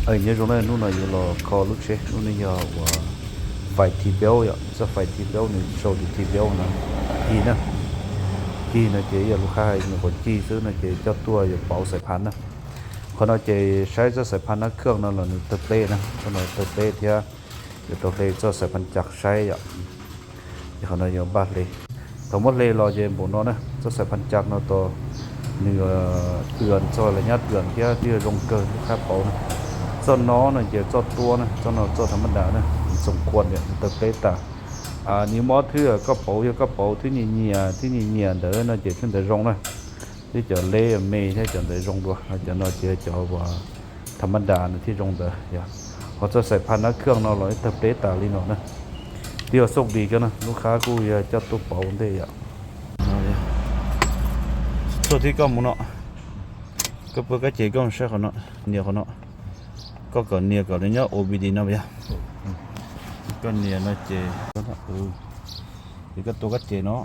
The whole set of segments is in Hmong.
Nyob zoo na, hnub no yuav los kho lub tsheb, lub no yog uas fais thi baub yom, txoj fais thi baub nws sau tias thi baub no kig na. Kig no ces yog lub qab hais nyuam qhuav kig xwb no ces coj tuaj yuav pauv xais phas na. Qhov no ces saib txoj xais phas nab khwj no los nws tawg pleb na, qhov no tawg pleb thiab yuav tau hle txoj xais phas cag saib yom. Ces qhov no yuav npaj hle. Thaum muab hle los ces npaum no na, txoj xais phas cag no tos nws tws txog lawv nyab tws thiab twb yog zoo kawg lub qab pauv na. Txoj no no ces txoj tuab na, txoj no txoj tha mab das na, txoos khuam tawg pleb tas. Nws mob thwb koj pauv, yog koj pauv thwb nyias nyias thwb nyias nyias ntawd no ces thwb ntawd zoo na. Thiab cov leb me thiab cov ntawd zoo dua, cov no ces cov uas tha mab das no thiaj zoo ntawd yom. Ho txoj xais phas nab khwj no los ib tawg pleb tas li no na. Twb yog xauj dis kawg na, lub qab kuj yog coj tuaj pauv ua ntej yom. Txuag thib koj mus no, koj pab kab ces koj mus saib qhov no, nias qhov no. Koj kom nias kom nws nyob O B D no yog. Koj nias no ces, ces koj tua kab ces no.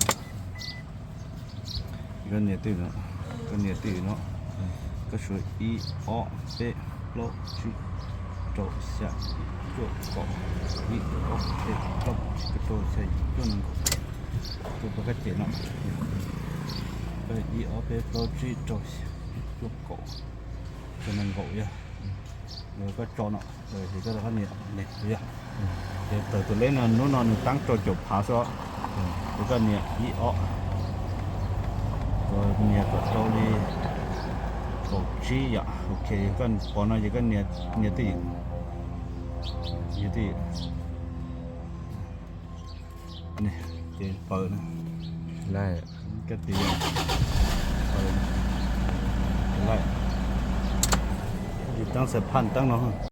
Koj nias twj, koj nias twj no, koj suav ib ob peb plaub tsib rau xya cuaj kaum, ib ob peb plaub tsib rau xya cuaj nees nkaum, koj tua kab ces no, koj ib ob peb plaub tsib rau xya cuaj kaum, cuaj nees nkaum yog. Koj tso no, ces koj rov qab nias ne yog. Ces tawm tus leb no hnub no nws taab rau caum phav xwb, ces koj nias ib ob, nias kom tau li kaum tsib yom. Ok, koj pom no ces koj nias twj ywm, nias twj ywm. Ces paws na, koj tis paws, tis taab xais phas taab no,